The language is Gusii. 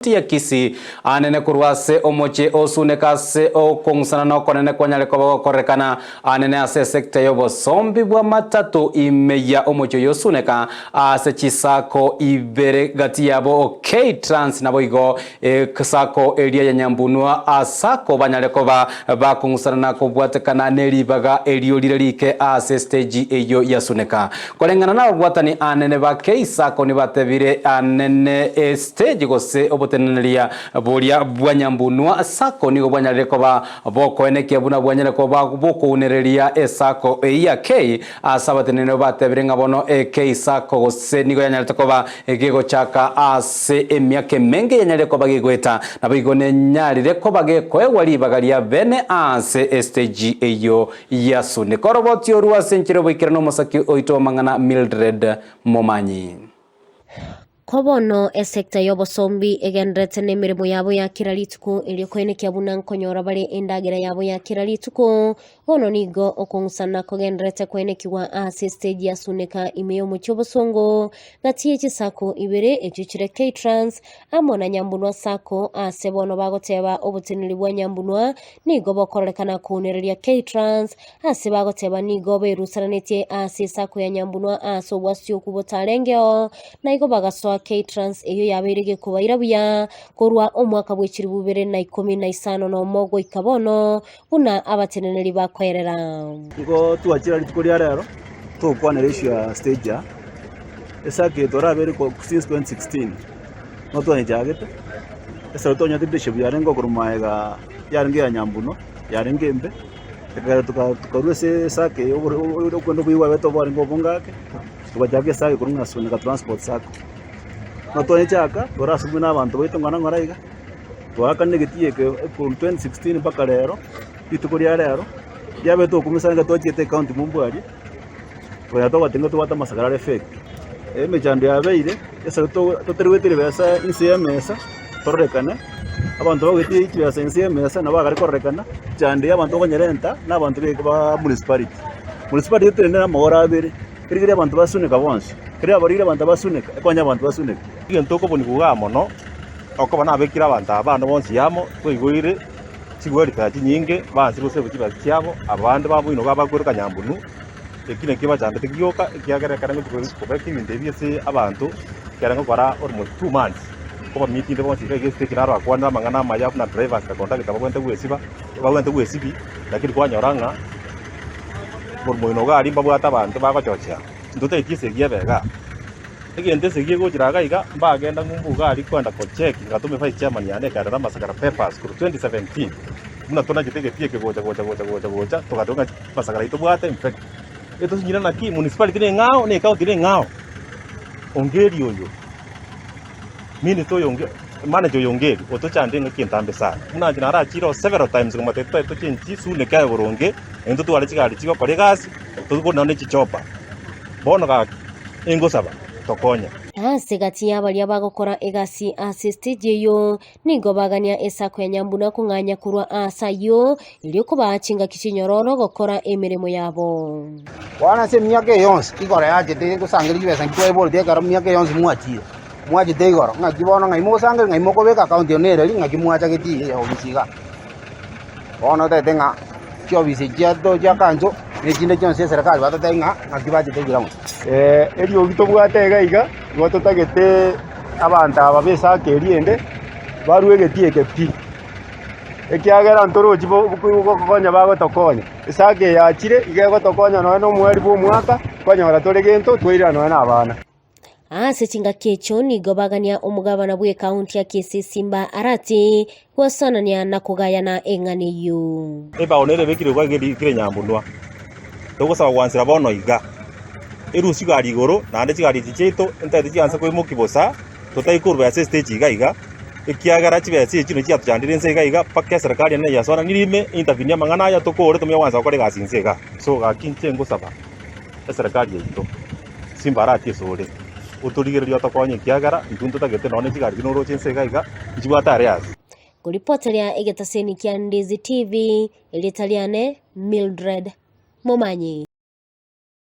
Ya Kisii, anene korwa ase omochie o Suneka ase okong'usana na okonene kwanyare koba gokorekana anene ase esecta y'obosombi bw'amatato ime ya omochie oyo o Suneka ase chisako ibere gati yabo K-Trans naboigo esako eria ya Nyambunwa Sacco banyare koba bakong'usana na kobwatekana neribaga erio rire rike ase estage eyio ya Suneka. Koreng'ana nababwatani anene ba K-Sacco nibatebire anene estage gose oboteneneria boria bwa Nyambunwa Sacco nigo bwanyarire koba bokoenekia buna bwanyare koba bokounereria esacco eyio ya K ase abateneneri batebire ng'a bono K-Sacco gose nigo yanyarete koba gegochaka ase emiaka emenge yanyarire koba gegoeta naboigo nenyarire koba gekoegwa ribaga ria bene ase estage eyio Yesu nikoroboti orue ase enchera y'oboikeranu omosaki oito w'amang'ana Mildred Momanyi. Ko bono esecta y'obosombi egendererete nemeremo yabo ya kera rituko erio koenekia buna nkonyora bare endagera yabo ya kera rituko. Bono nigo okong'usana kogendererete koenekigwa ase estage ya Suneka ime y'omochie obosongo gati ye chisacco ibere echio chire K-Trans amo na Nyambunwa Sacco ase bono bagoteba oboteneneri bwa Nyambunwa Nigo bokororekana kounereria K-Trans ase bagoteba nigo berusananetie ase esako ya Nyambunwa ase obwasioku botarengeo, na igo bagasoa K-Trans eyio yabeire gekobaira buya korwa omwaka bwe chilifu bibere na ikomi na isano nomo goika bono buna abateneneri bakoerera. Nigo twachire rituko ria rero togokwanera issue ya stage aa, esake torabere ko since 2016 nigo twanyechagete, ekero twanyete leadership yarenge okorwa maega. yarenge ya nyambuno, yarenge embe, ekagera tokarua ase esake eye okwenda oboyia bwabete bwarenge obonge ake, togachaka esake korwa ng'a Suneka Transport Sacco. Buna twanyechaka, twarasubwe na abanto baito ng'ora ng'ora iga, twaakanire egetii eke korwa 2016 mpaka rero, rituko ria rero, riabete okumisa niga twachiete ecounty mumbu aria, tokanya togotenga tobwate amasakara are fake. Emechando yabeire, ekero totari goeteria besa inse ya emesa, tororekane, abanto bagoetia chibesa inse y'emesa nabo bagare kororekana, emechando eye abanto bakonyerenta na abanto ba municipality. Municipality etenene na amagoro abere, erigereria abanto basuneka bonsi, ekero yabarire abanto basuneka, ekonya abanto basuneka. Egento okobonigwa igaa mono, okoba nabekire abanto aba bande bonsi amo, twaigoire chigwelfare chinyinge, baanchire gosebwa chibesa chiabo, abande baboinwa iga bakweroka nyambunu, eki nakio bachandete gioka, ekiagera ekero ngochia kobeka ebinto ebi ase abanto, ekero ngokora almost 2 months, nkobameetinde bonsi iga iga estage naro akwanire amang'ana amaya buna drivers na conductor babwenerete gwesiba, babwenerete gwesibia, lakini kwanyora ng'a omoino iga aria mbabwate abanto bagochochea, ntotageti esegi ebe igaa. Egento esegi egochira iga iga, mbagenda ng'umbu iga aria kwenda gocheck, ngatoma evice chairman yane ekarera amasakara papers korwa 2017, buna tonachete egetii eke gocha gocha gocha gocha gocha, togateba ng'a amasakara ayio tobwate infect. Etosinyire naki municipality neng'ao na ecounty neng'ao, Ongeri oyo. Minister oyo onge manager oyo ongeri otochandire engaki entambe sana. Buna inche narachire oo several times komotebia totari tochenchi suneke aye boronge naintwe totware chigari chigokora egasi tokore nonye ne chichopa. Bono gaki ingosaba tokonye. Ase gati y'abaria bagokora egasi ase estage eyio, nigo bagania esako ya nyambuna kong'anya korwa aase ayio, erio kobaa chingaki chinyororo gokora emeremo yabo. Bono ase emiaka eye yonsi igoro yachete gosangereria chibesa nki twaiboretie ekero emiaka eye yonsi mwachire, mwachete igoro, ng'aki bono ng'ai mogosangereria ng'ai mokobeka account eye nereri ng'aki mwachagetie eye ofisi igaa. Bono otagete ng'a chiofisi echi chiato chia council na echinde chionsi chia eserekari batotebi ng'a ng'aki bachete eground. Eriogi tobwate iga iga, nigo totagete abanto aba b'esaka eria ende barue egetii eke pi, ekiagera ntorochi gokonya bagotokonya. Esaka eye yachire iga egotokonya nonya na omoerio bw'omwaka, konyora tore gento twairana nonya na abana. Ase chingaki echio nigo bagania omogabana bw'ekaunti ya Kisii Simba Arati goasanania na kogayana eng'ana eyio. Ebao nere ebekire iga erikire nyambunwa, togosaba gwansera bono iga, erusie chigari igoro, naende chigari echi chiaito ntagete chianse koimokia bosa, totari korwa ase estage iga iga, ekiagera chibesa echi nachi chiatochandire inse iga iga mpaka eserekari ene yasoananire ime, intervene amang'ana aya tokore tomanye gwansa gokora egasi inse igaa. So gaki inche ngosaba eserekari yaito. Simbarati asore, otorigererie otokonye, ekiagera intwe ntotagete nonya ne chigari buna oroche inse iga iga, nchibwate are ase. Koripoteria egetaseni kia Ndizi TV, erieta riane Mildred Momanyi.